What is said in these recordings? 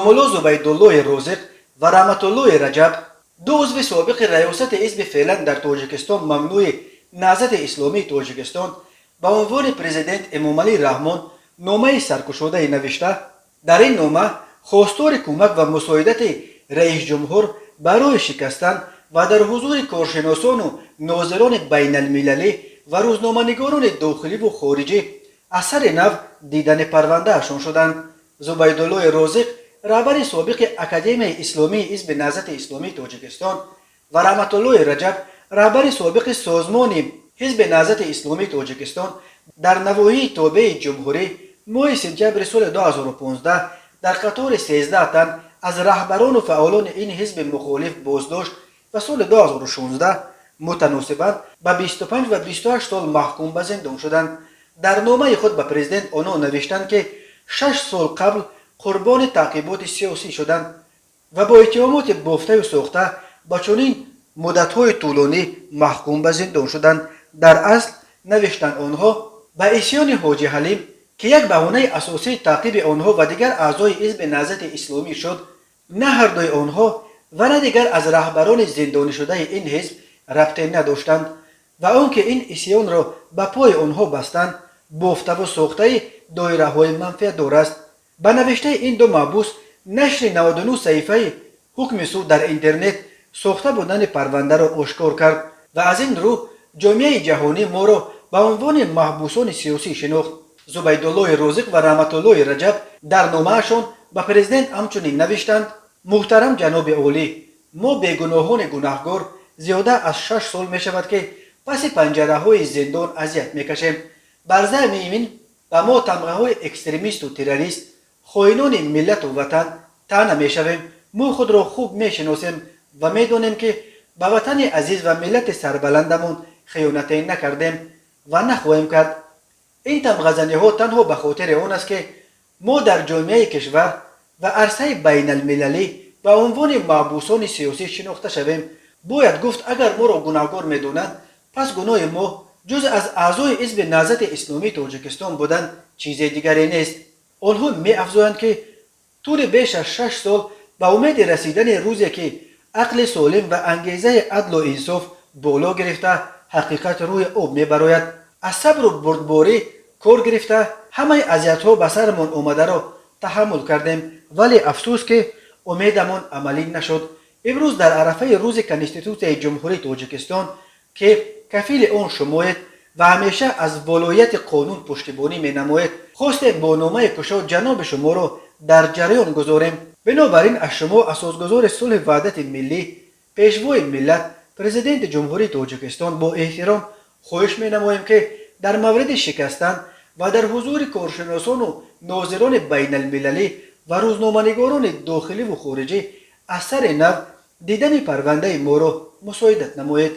Домулло Зубайдуллои Розиқ ва Раҳматуллои Раҷаб, ду узви собиқи раёсати ҳизби феълан дар Тоҷикистон мамнӯи Наҳзати Исломии Тоҷикистон, ба унвони президент Эмомалӣ Раҳмон номаи саркушодае навишта, дар ин нома хостори кӯмак ва мусоидати раисҷумҳур барои шикастан ва дар ҳузури коршиносону нозирони байналмилалӣ ва рӯзноманигорони дохиливу хориҷӣ аз сари нав дидани парвандаашон шуданд. Зубайдуллои Розиқ, раҳбари собиқи Академияи исломии ҳизби Наҳзати Исломии Тоҷикистон, ва Раҳматуллои Раҷаб, раҳбари собиқи созмони ҳизби Наҳзати Исломии Тоҷикистон дар навоҳии тобеи ҷумҳурӣ, моҳи сентябри соли 2015 дар қатори 13 тан аз раҳбарону фаъолони ин ҳизби мухолиф боздошт ва соли 2016 мутаносибан ба 25 ва 28 сол маҳкум ба зиндон шуданд. Дар номаи худ ба президент онҳо навиштанд, ки 6 сол қабл қурбони таъқиботи сиёсӣ шуданд ва бо иттиҳомоти бофтаю сохта ба чунин муддатҳои тӯлонӣ маҳкум ба зиндон шуданд. Дар асл, навиштанд онҳо, ба исьёни Ҳоҷи Ҳалим, ки як баҳонаи асосии таъқиби онҳо ва дигар аъзои ҳизби Наҳзати Исломӣ шуд, на ҳардуи онҳо ва на дигар аз раҳбарони зиндонишудаи ин ҳизб рабте надоштанд ва он ки ин исьёнро ба пои онҳо бастанд, бофтаву сохтаи доираҳои манфиатдор аст. Ба навиштаи ин ду маҳбус, нашри 99 саҳифаи ҳукми суд дар интернет сохта будани парвандаро ошкор кард ва аз ин рӯ ҷомеаи ҷаҳонӣ моро ба унвони маҳбусони сиёсӣ шинохт. Зубайдуллои Розиқ ва Раҳматуллои Раҷаб дар номаашон ба президент ҳамчунин навиштанд: «Муҳтарам ҷаноби олӣ, мо, бегуноҳони гунаҳгор, зиёда аз 6 сол мешавад, ки паси панҷараҳои зиндон азият мекашем. Бар заъми ин ба мо тамғаҳои экстремисту террорист, хоинони миллату ватан таъна мешавем. Мо худро хуб мешиносем ва медонем, ки ба ватани азиз ва миллати сарбаландамон хиёнате накардем ва нахоҳем кард. Ин тамғазаниҳо танҳо ба хотири он аст, ки мо дар ҷомеаи кишвар ва арсаи байналмилалӣ ба унвони маҳбусони сиёсӣ шинохта шавем. Бояд гуфт, агар моро гунаҳгор медонанд, пас гуноҳи мо ҷуз аз аъзои ҳизби Наҳзати Исломии Тоҷикистон будан чизе дигаре нест». Онҳо меафзоянд, ки тӯли беш аз 6 сол ба умеди расидани рӯзе, ки ақли солим ва ангезаи адлу инсоф боло гирифта, ҳақиқат рӯи об мебарояд, аз сабру бурдборӣ кор гирифта, ҳамаи азиятҳо ба сарамон омадаро таҳаммул кардем, вале афсӯс, ки умедамон амалӣ нашуд. Имрӯз, дар арафаи рӯзи Конститутсияи Ҷумҳурии Тоҷикистон, ки кафили он шумоед ва ҳамеша аз волоияти қонун пуштибонӣ менамоед, хостем бо номаи кушод ҷаноби шуморо дар ҷараён гузорем. Бинобар ин аз шумо, асосгузори сулҳи ваҳдати миллӣ, пешвои миллат, Президенти Ҷумҳурии Тоҷикистон, бо эҳтиром хоҳиш менамоем, ки дар мавриди шикастан ва дар ҳузури коршиносону нозирони байналмилалӣ ва рӯзноманигорони дохиливу хориҷӣ аз сари нав дидани парвандаи моро мусоидат намоед».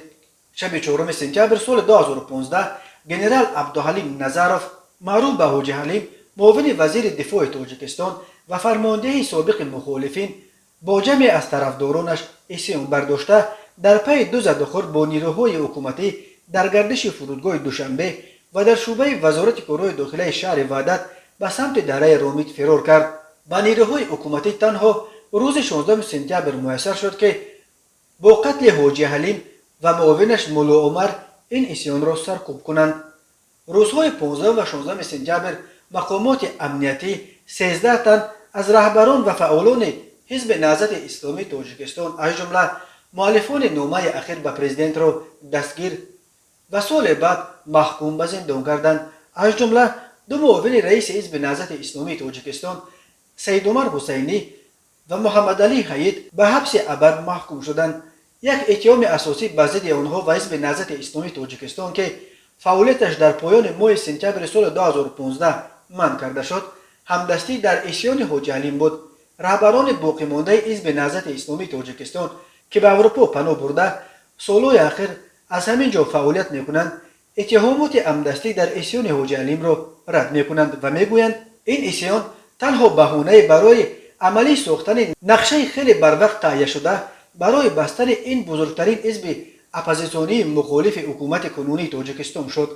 Шаби 4 сентябр соли 2015 генерал Абдуҳалим Назаров, маъруф ба Ҳоҷи Ҳалим, муовини вазири дифои Тоҷикистон ва фармондеҳи собиқи мухолифин, бо ҷамъе аз тарафдоронаш исьён бардошта, дар пайи ду задухӯрд бо нирӯҳои ҳукуматӣ дар гардиши фурудгоҳи Душанбе ва дар шӯъбаи Вазорати корҳои дохилаи шаҳри Ваҳдат ба самти дараи Ромит фирор кард. Ба нирӯҳои ҳукуматӣ танҳо рӯзи 16 сентябр муяссар шуд, ки бо қатли Ҳоҷи Ҳалим ва муовинаш Муллоумар ин исьёнро саркӯб кунанд. Рӯзҳои 15 ва 16 сентябр мақомоти амниятӣ 13 тан аз раҳбарон ва фаъолони ҳизби Наҳзати Исломии Тоҷикистон, аз ҷумла муаллифони номаи ахир ба президентро, дастгир ва соли баъд маҳкум ба зиндон карданд. Аз ҷумла ду муовини раиси ҳизби Наҳзати Исломии Тоҷикистон, Саидумар Ҳусайнӣ ва Муҳаммадалӣ Ҳаид, ба ҳабси абад маҳкум шуданд. Як иттиҳоми асосӣ ба зидди онҳо ва ҳизби Наҳзати Исломии Тоҷикистон, ки фаъолияташ дар поёни моҳи сентябри соли 2015 манъ карда шуд, ҳамдастӣ дар исьёни Ҳоҷи Ҳалим буд. Раҳбарони боқимондаи ҳизби Наҳзати Исломии Тоҷикистон, ки ба Аврупо паноҳ бурда, солҳои ахир аз ҳамин ҷо фаъолият мекунанд, иттиҳомоти ҳамдастӣ дар исьёни Ҳоҷи Ҳалимро рад мекунанд ва мегӯянд, ин исьён танҳо баҳонае барои амалӣ сохтани нақшаи хеле барвақт таҳияшуда барои бастани ин бузургтарин ҳизби оппозитсионии мухолифи ҳукумати кунунии Тоҷикистон шуд.